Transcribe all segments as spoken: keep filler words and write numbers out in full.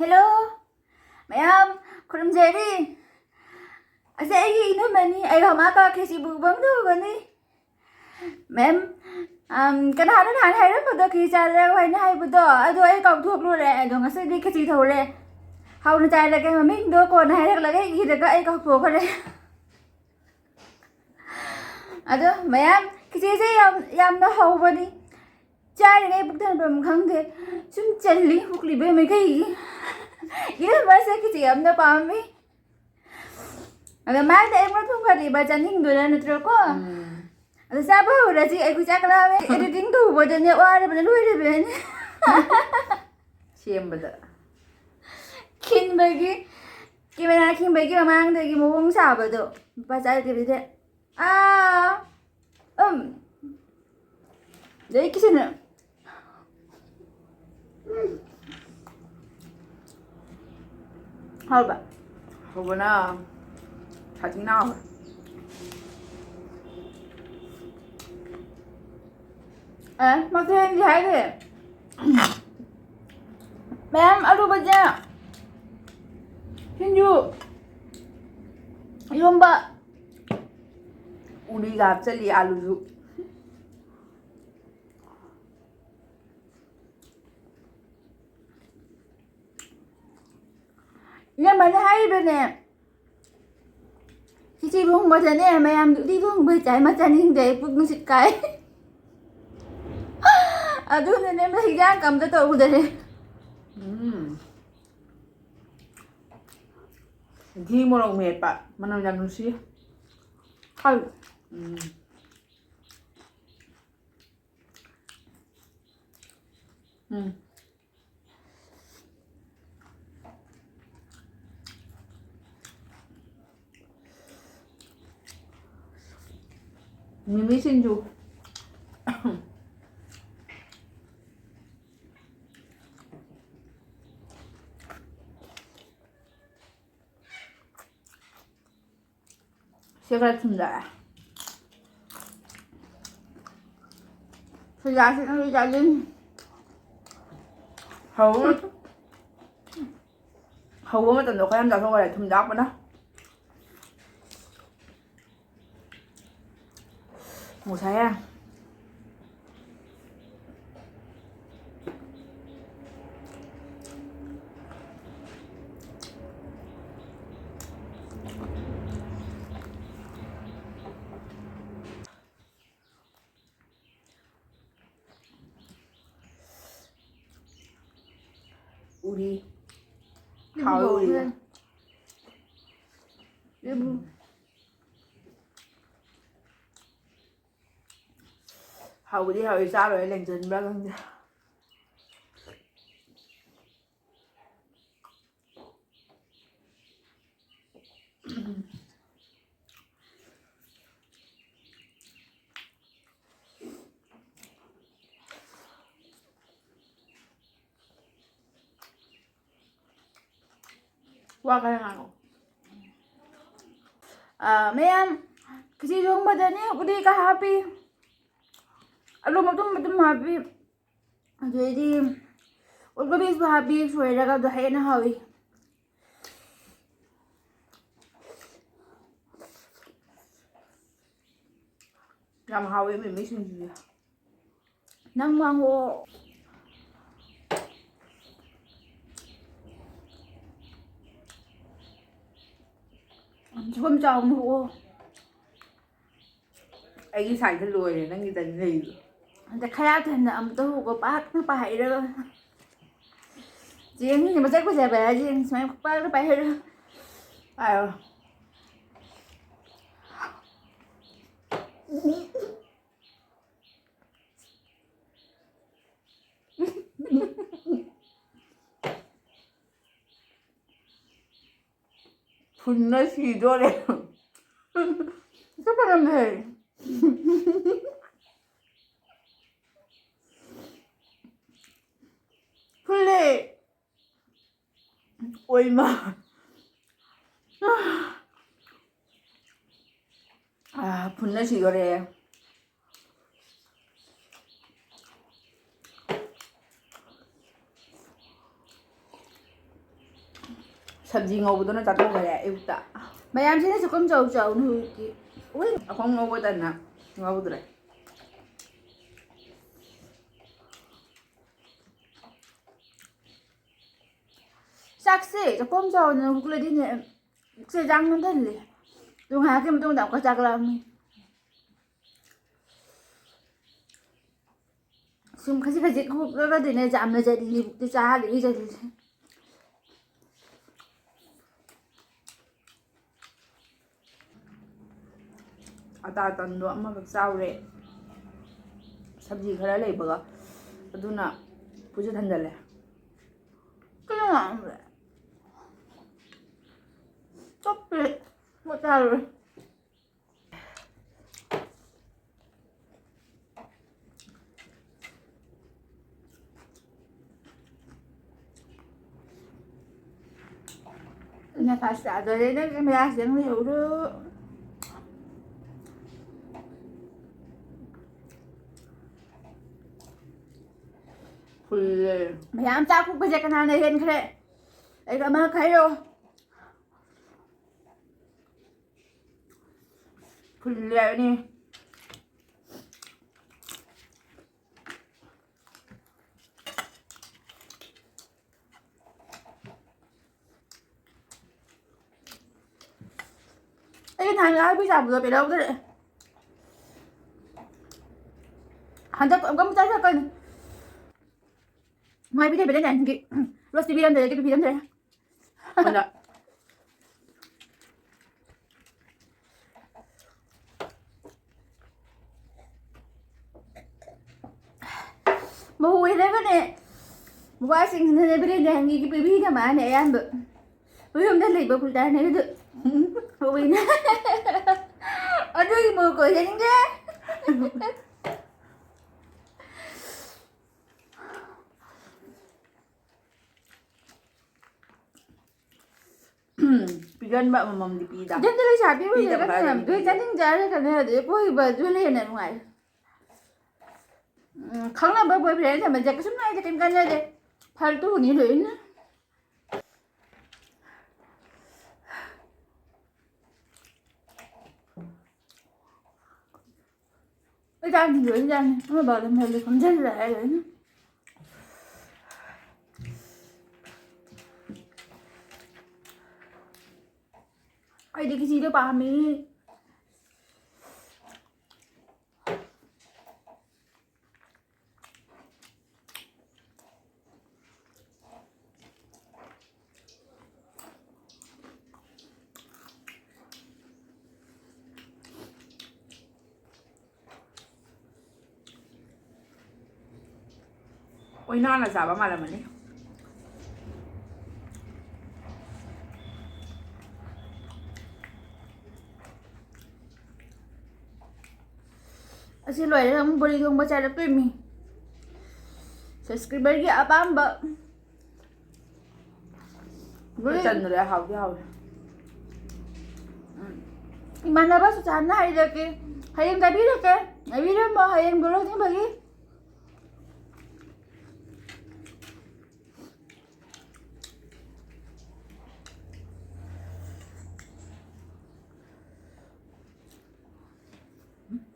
Hello ꯃꯌꯥꯝ, ꯈꯨꯔꯨꯝꯖꯔꯤ꯫ ꯑꯁꯤ ꯑꯩꯒꯤ ꯏꯅꯝꯃꯅꯤ꯫ ꯑꯩꯒ ꯃꯥꯒ ꯈꯦꯆꯤ ꯃꯨꯛꯕꯥꯡ ꯇꯧꯒꯅꯤ꯫ ꯃꯦꯝ, ꯑꯝ, ꯀꯅꯥꯅꯣ ꯅꯍꯥꯟ ꯍꯥꯏꯔꯝꯕꯗꯣ, ꯈꯦꯆꯤ ꯆꯥꯔꯛꯑꯣ ꯍꯥꯏꯅ ꯍꯥꯏꯕꯗꯣ? ꯑꯗꯣ ꯑꯩ ꯀꯥꯎꯊꯣꯛꯂꯨꯔꯦ꯫ ꯑꯗꯣ ꯉꯁꯤꯗꯤ ꯈꯦꯆꯤ ꯊꯧꯔꯦ꯫ ꯍꯥꯎꯅ ꯆꯥꯔꯒꯦ, ꯃꯃꯤꯡꯗꯣ ꯀꯣꯟꯅ ꯍꯥꯏꯔꯛꯂꯒꯦ, ꯏꯔꯒ ꯑꯩ ꯀꯥꯎꯊꯣꯛꯈ꯭ꯔꯦ꯫ ꯑꯗꯣ ꯃꯌꯥꯝ, ꯈꯦꯆꯤꯁꯦ ꯌꯥꯝ, ꯌꯥꯝꯅ ꯍꯧꯕꯅꯤ꯫ ꯆꯥꯔꯤꯉꯩ ꯄꯨꯛ ꯊꯟꯐꯝ ꯈꯪꯗꯦ꯫ ꯁꯨꯝ ꯆꯜꯂꯤ ꯄꯨꯛꯂꯤꯕ ꯃꯩꯈꯩꯒꯤ꯫ ꯏꯔꯝꯕꯁꯦ ꯈꯦꯆꯤ ꯌꯥꯝꯅ ꯄꯥꯝꯃꯤ꯫ ꯑꯗꯣ ꯃꯥꯗꯤ ꯑꯩꯉꯣꯟꯗ ꯊꯣꯡꯒꯠꯂꯤꯕ ꯆꯥꯅꯤꯡꯗꯣꯏꯔꯥ ꯅꯠꯇ꯭ꯔꯣ ꯀꯣ? ꯎꯝ꯫ ꯑꯗꯣ ꯆꯥꯕ ꯍꯧꯔꯁꯤ, ꯑꯩꯈꯣꯏ ꯆꯥꯛ ꯂꯥꯝꯃꯦ꯫ Editing ꯇꯧꯕꯗꯅꯦ ꯋꯥꯔꯕꯅ ꯂꯣꯏꯔꯕꯅꯦ꯫ ꯁꯦꯝꯕꯗ꯫ ꯈꯤꯟꯕꯒꯤ, camera ꯈꯤꯟꯕꯒꯤ ꯃꯃꯥꯡꯗꯒꯤ ꯃꯑꯣꯡ ꯁꯥꯕꯗꯣ ꯂꯨꯄꯥ ꯆꯥꯇ꯭ꯔꯦꯠ ꯄꯤꯕꯤꯗꯦ꯫ ꯑꯥ, ꯎꯝ꯫ ꯑꯗꯩ ꯈꯦꯆꯤꯅ꯫ ꯍꯥꯎꯕ? ꯍꯧꯕꯅ ꯁꯥꯊꯤꯅ ꯍꯥꯎꯋꯦ꯫ ꯑꯦ, ꯃꯊꯦꯜꯗꯤ ꯍꯥꯏꯗꯦ꯫ ꯃꯌꯥꯝ ꯑꯂꯨ ꯕꯖꯤꯌꯥ, ꯁꯤꯡꯖꯨ, ꯏꯔꯣꯝꯕ꯫ ꯎꯔꯤꯒ ꯍꯥꯞꯆꯜꯂꯤ ꯑꯂꯨꯁꯨ꯫ ꯏꯅꯝꯃꯅ ꯍꯥꯏꯔꯤꯕꯅꯦ, ꯈꯦꯆꯤ ꯊꯣꯡꯕꯗꯅꯦ, ꯃꯌꯥꯝꯗꯤ ꯎꯇꯤ ꯊꯣꯡꯕ ꯆꯥꯏ, ꯃꯥ ꯆꯥꯅꯤꯡꯗꯦ, ꯑꯩ ꯄꯨꯛ ꯅꯨꯡꯁꯤꯠ ꯀꯥꯏ꯫ ꯑꯗꯨꯅꯅꯦ, ꯃꯥ ꯍꯤꯟꯖꯥꯡ ꯑꯝꯇ ꯇꯧꯗꯔꯦ꯫ ꯎꯝ꯫ ꯘꯤ ꯃꯣꯔꯣꯛ ꯃꯦꯠꯄ, ꯃꯅꯝ ꯌꯥꯝ ꯅꯨꯡꯁꯤ꯫ ꯍꯥꯎ꯫ ꯎꯝ꯫ ꯎꯝ꯫ ꯃꯤꯃꯤ ꯁꯤꯡꯖꯨ꯫ ꯁꯤ ꯈꯔ ꯊꯨꯝꯖꯤꯜꯂꯦ꯫ ꯁꯤꯗ ꯁꯤ ꯅꯪꯁꯨ ꯆꯥꯁꯤꯟ꯫ ꯍꯥꯎ꯫ ꯍꯧꯕ ꯃꯇꯝꯗ ꯈꯔ ꯌꯥꯝ ꯆꯥꯊꯣꯛꯈ꯭ꯔꯦ, ꯊꯨꯝ ꯌꯥꯛꯄꯅ꯫ ꯉꯁꯥꯏ꯫ ꯎꯔꯤ꯫ ꯍꯥꯎꯋꯦ ꯎꯔꯤ꯫ ꯍꯥꯎꯕꯗꯤ ꯍꯥꯎꯋꯤ, ꯆꯥ ꯂꯣꯏꯔ ꯂꯦꯡꯖꯟꯕ꯭ꯔꯥ ꯈꯪꯗꯦ꯫ ꯋꯥ ꯈꯔ ꯉꯥꯡꯉꯣ꯫ ꯑꯥ, ꯃꯌꯥꯝ, ꯈꯦꯆꯤ ꯊꯣꯡꯕꯗꯅꯦ ꯎꯇꯤꯒ ꯍꯥꯞꯄꯤ, ꯑꯂꯨ ꯃꯇꯨꯝ ꯃꯇꯨꯝ ꯍꯥꯞꯄꯤ, ꯑꯗꯨꯗꯩꯗꯤ ꯎꯠꯀꯕꯤꯁꯨ ꯍꯥꯞꯄꯤ, ꯁꯣꯏꯔꯒ ꯑꯗꯨ ꯍꯦꯟꯅ ꯍꯥꯎꯏ꯫ ꯌꯥꯝ ꯍꯥꯎꯋꯦ ꯃꯤꯃꯤ ꯁꯤꯡꯖꯨꯁꯦ꯫ ꯅꯪ ꯃꯥꯡꯉꯣ꯫ ꯁꯤꯐꯝ ꯆꯥꯎꯅ ꯍꯣꯛꯑꯣ꯫ ꯑꯩꯒꯤ ꯁꯥꯏꯗ ꯂꯣꯏꯔꯦ, ꯅꯪꯒꯤꯗꯅꯤ ꯂꯩꯔꯤꯗꯣ꯫ ꯑꯗ ꯈꯔ ꯊꯟꯅ ꯑꯃꯨꯛꯇ ꯍꯨꯒꯣ, ꯄꯥꯛꯅ ꯄꯥꯏꯔꯒ꯫ ꯆꯦꯡꯁꯤꯅ ꯃꯁꯛ ꯐꯖꯕ ꯍꯥꯏꯁꯦ ꯁꯨꯃꯥꯏꯅ ꯄꯥꯛꯅ ꯄꯥꯏꯍꯜꯂꯣ꯫ ꯄꯥꯏꯔꯣ꯫ ꯐꯨꯟꯅ ꯁꯤꯗꯣꯔꯦ꯫ ꯆꯞ ꯃꯥꯟꯅꯝꯅꯦ꯫ ꯐꯨꯜꯂꯦ꯫ ꯑꯣꯏꯃ꯫ ꯑꯥ, ꯐꯨꯟꯅ ꯁꯤꯗꯣꯔꯦ꯫ ꯊꯕꯤ ꯉꯧꯕꯗꯨꯅ ꯆꯥꯊꯣꯛꯈ꯭ꯔꯦ ꯑꯌꯨꯛꯇ꯫ ꯃꯌꯥꯝꯁꯤꯅ ꯆꯥꯛꯈꯨꯝ ꯆꯥꯎ ꯆꯥꯎꯅ ꯍꯧꯖꯤꯛꯇꯤ꯫ ꯎꯏ꯫ ꯑꯩꯈꯣꯏ ꯉꯧꯕ ꯇꯟꯅ ꯉꯧꯗ꯭ꯔꯦ꯫ ꯆꯥꯛꯁꯦ ꯆꯥꯛꯈꯨꯝ ꯆꯥꯎꯅ ꯍꯧꯒꯠꯂꯗꯤꯅꯦ, ꯄꯨꯛꯁꯦ ꯌꯥꯡꯅ ꯊꯜꯂꯦ꯫ ꯑꯗꯨ ꯉꯥꯏꯍꯥꯛꯀꯤ ꯃꯇꯨꯡꯗ ꯑꯃꯨꯛꯀ ꯆꯥꯛ ꯂꯥꯝꯃꯤ꯫ ꯁꯨꯝ ꯈꯖꯤꯛ ꯈꯖꯤꯛ ꯍꯨꯞꯂꯒꯗꯤꯅꯦ, ꯌꯥꯝꯅ ꯆꯠꯂꯤ, ꯍꯧꯖꯤꯛꯇꯤ ꯆꯥꯔꯤꯉꯩ ꯆꯠꯂꯤꯁꯦ꯫ ꯑꯇꯥ ꯇꯟꯗꯣ ꯑꯃꯈꯛ ꯆꯥꯎꯔꯦ, ꯁꯕꯖꯤ ꯈꯔ ꯂꯩꯕꯒ, ꯑꯗꯨꯅ ꯄꯨꯛꯁꯦ ꯊꯟꯖꯜꯂꯦ꯫ ꯀꯩꯅꯣ ꯉꯥꯡꯕ꯭ꯔꯥ? ꯆꯞꯄꯦ꯫ ꯃꯨꯠ ꯆꯥꯔꯨꯔꯦ꯫ ꯅ ꯐꯥꯁ ꯇꯥꯗꯣꯔꯦ, ꯅꯪꯒꯤ ꯃꯌꯥꯁꯤꯗ ꯑꯃꯨꯛ ꯂꯩꯍꯧꯔꯣ꯫ ꯐꯨꯜꯂꯦ꯫ ꯃꯌꯥꯝ ꯆꯥꯛ ꯐꯨꯛꯄꯁꯦ ꯀꯅꯥꯅ ꯍꯦꯟꯈ꯭ꯔꯦ? ꯑꯩꯒ ꯑꯃ ꯈꯥꯏꯔꯣ꯫ ꯐꯨꯜꯂꯦ ꯍꯥꯏꯕꯅꯤ꯫ ꯑꯩ ꯅꯍꯥꯟ ꯉꯥ ꯍꯩꯕꯤ ꯆꯥꯕꯗꯣ ꯄꯦꯜꯍꯧꯗ꯭ꯔꯦ꯫ ꯍꯟꯗꯛ ꯑꯃꯨꯛꯀ ꯑꯃꯨꯛ ꯆꯥꯁꯤꯜꯂꯛꯀꯅꯤ꯫ ꯃꯥꯏ ꯄꯤꯊꯦ ꯄꯤꯊꯦ ꯅꯍꯥꯟꯒꯤ ꯔꯣꯁꯇꯤ ꯄꯤꯔꯝꯗ꯭ꯔꯦ, ꯀꯩꯝꯇ ꯄꯤꯔꯝꯗ꯭ꯔꯦ꯫ ꯍꯟꯗꯛ꯫ ꯃꯧ ꯑꯣꯏꯔꯒꯅꯦ, ꯃꯧꯋꯥꯁꯤꯡꯁꯤꯅꯅꯦ ꯕ꯭ꯔꯦꯟꯗ ꯍꯪꯉꯤꯒꯤ ꯄꯤꯕꯤꯅ ꯃꯥꯅꯦ ꯑꯌꯥꯝꯕ꯫ ꯃꯌꯨꯝꯗ ꯂꯩꯕ ꯐꯨꯜ ꯇꯥꯏꯝꯅꯦ ꯑꯗꯨ꯫ ꯃꯧ ꯑꯣꯏꯅ꯫ ꯑꯗꯨꯒꯤ ꯃꯧ ꯀꯣꯏꯖꯅꯤꯡꯗꯦ꯫ ꯄꯤꯒꯟꯕ ꯑꯃꯃꯝꯗꯤ ꯄꯤꯗ꯫ ꯏꯊꯟꯇ ꯂꯩꯁꯥꯕꯤ ꯄꯤꯗꯕ ꯑꯣꯏꯔꯒ ꯍꯥꯏꯔꯗꯤ ꯃꯌꯥꯝꯗꯣ ꯄꯤꯗꯦ꯫ ꯆꯥꯅꯤꯡ ꯆꯥꯔꯦ ꯈꯟꯅꯔꯗꯤ ꯀꯣꯏꯕ ꯑꯗꯨꯅ ꯍꯦꯟꯅ ꯅꯨꯡꯉꯥꯏ꯫ ꯎꯝ, ꯈꯪꯅꯕ boyfriend ꯊꯝꯕꯁꯦ ꯀꯩꯁꯨꯝ ꯅꯨꯡꯉꯥꯏꯇꯦ, ꯀꯩꯝ ꯀꯥꯟꯅꯗꯦ꯫ ꯐꯥꯜꯇꯨꯅꯤ ꯂꯣꯏꯅ꯫ ꯆꯥꯅꯤ ꯂꯣꯏ ꯆꯥꯅꯤ꯫ ꯑꯃ ꯕꯥꯠꯔꯨꯝ ꯍꯦꯜꯂꯦ ꯐꯝꯖꯤꯜꯂꯦ ꯍꯥꯏꯔꯦ ꯑꯩꯅ꯫ ꯑꯩꯗꯤ ꯈꯦꯆꯤꯗꯣ ꯄꯥꯝꯃꯤ꯫ ꯑꯣꯏꯅꯥꯅ ꯆꯥꯕ ꯃꯥꯜꯂꯝꯃꯅꯤ꯫ ꯑꯁꯤ ꯂꯣꯏꯔꯒ ꯑꯃꯨꯛ ꯕꯣꯔꯤ ꯊꯣꯡꯕ ꯆꯥꯔꯛꯇꯣꯏꯅꯤ꯫ Subscriberꯒꯤ ꯑꯄꯥꯝꯕ ꯕꯣꯔꯤ꯫ ꯆꯟꯗ꯭ꯔꯦ, ꯍꯥꯎꯗꯤ ꯍꯥꯎꯋꯦ꯫ ꯎꯝ꯫ ꯏꯃꯥꯟꯅꯕ ꯁꯨꯆꯥꯟꯅ ꯍꯥꯏꯔꯛꯀꯦ, ꯍꯌꯦꯡ ꯆꯥꯕꯤꯔꯛꯀꯦ꯫ ꯉꯥꯏꯕꯤꯔꯝꯃꯣ ꯍꯌꯦꯡ ꯕꯣꯔꯤ ꯊꯣꯡꯕꯒꯤ꯫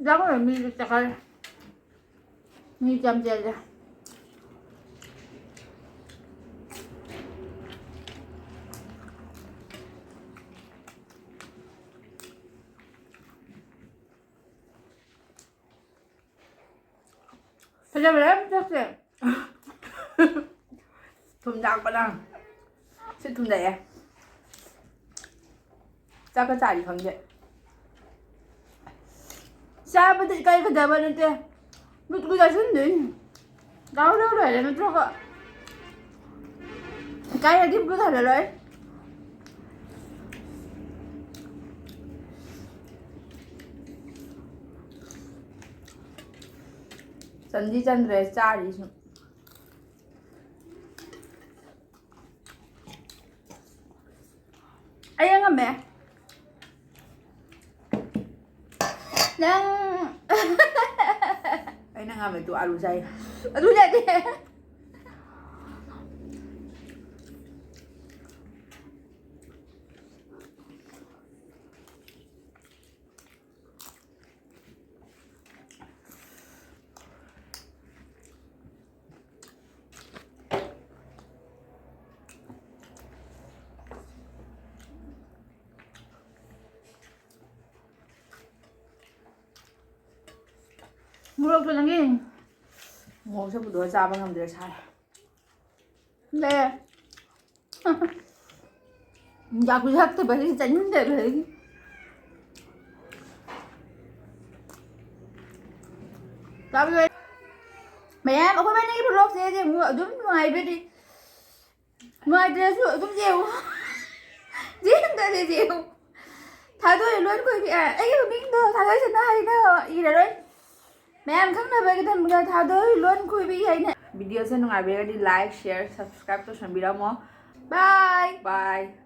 ꯆꯥꯛꯈꯨꯝꯗ ꯃꯤꯁꯨ ꯆꯥꯛꯈꯠꯂꯦ꯫ ꯃꯤ ꯌꯥꯝ ꯆꯤꯜꯂꯦ꯫ ꯐꯖꯕ ꯌꯥꯝ ꯆꯠꯁꯦ꯫ ꯊꯨꯝ ꯊꯥꯛꯄꯅ ꯁꯤ ꯊꯨꯝꯗꯛꯑꯦ꯫ ꯆꯥꯛꯀ ꯆꯥꯔꯤ ꯈꯪꯗꯦ꯫ ꯆꯥꯕꯗ ꯏꯀꯥꯏ ꯈꯪꯗꯕ ꯅꯠꯇꯦ꯫ ꯕ꯭ꯂꯨꯇꯨꯠ ꯆꯥꯁꯤꯟꯗꯣꯏꯅꯤ꯫ ꯗꯥꯎꯟꯂꯣꯗ ꯂꯣꯏꯔꯦ ꯅꯠꯇ꯭ꯔꯒ ꯏꯀꯥꯏꯔꯗꯤ ꯕ꯭ꯂꯨꯇꯨꯠ ꯍꯜꯂꯔꯣꯏ꯫ ꯆꯟꯗꯤ ꯆꯟꯗ꯭ꯔꯦ ꯆꯥꯔꯤ ꯁꯨꯝ꯫ ꯑꯩꯅ ꯉꯝꯃꯦ꯫ ꯅꯪ ꯑꯩꯅ ꯉꯝꯃꯦ ꯇꯨ ꯑꯥꯂꯨ ꯆꯥꯏ꯫ ꯑꯗꯨ ꯌꯥꯗꯦ꯫ ꯃꯣꯔꯣꯛꯇꯣ ꯅꯪꯒꯤ ꯃꯣꯔꯣꯛ ꯁꯥꯕꯗꯣ ꯆꯥꯕ ꯉꯝꯗ꯭ꯔꯦ, ꯁꯥꯔꯦ꯫ ꯂꯩ꯫ ꯌꯥꯝ ꯌꯥꯛꯇꯕꯒꯤ ꯆꯥꯅꯤꯡꯗꯕꯒꯤ꯫ ꯆꯥꯕ ꯂꯣꯏꯔꯦ꯫ ꯃꯌꯥꯝ ꯑꯩꯈꯣꯏ ꯃꯅꯤꯡꯒꯤ vlogꯁꯦ ꯌꯦꯡꯉꯨ, ꯑꯗꯨꯝ ꯅꯨꯡꯉꯥꯏꯕꯗꯤ꯫ ꯅꯨꯡꯉꯥꯏꯇ꯭ꯔꯁꯨ ꯑꯗꯨꯝ ꯌꯦꯡꯉꯨ꯫ ꯌꯦꯡꯗ꯭ꯔꯗꯤ ꯌꯦꯡꯉꯨ꯫ ꯊꯥꯗꯣꯏ ꯂꯣꯟ ꯈꯣꯏꯕꯤ, ꯑ, ꯑꯩꯒꯤ ꯃꯃꯤꯡꯗꯣ ꯊꯥꯗꯣꯏ ꯁꯅꯥ ꯍꯥꯏꯅ ꯏꯔꯔꯣꯏ꯫ ꯃꯌꯥꯝ ꯈꯪꯅꯕꯒꯤꯗꯃꯛꯇ ꯊꯥꯗꯣꯏ ꯂꯣꯟ ꯈꯣꯏꯕꯤ ꯍꯥꯏꯅ꯫ Videoꯁꯦ ꯅꯨꯡꯉꯥꯏꯕꯤꯔꯒꯗꯤ like, share, subscribe ꯇꯧꯁꯟꯕꯤꯔꯝꯃꯣ꯫ Bye꯫ Bye꯫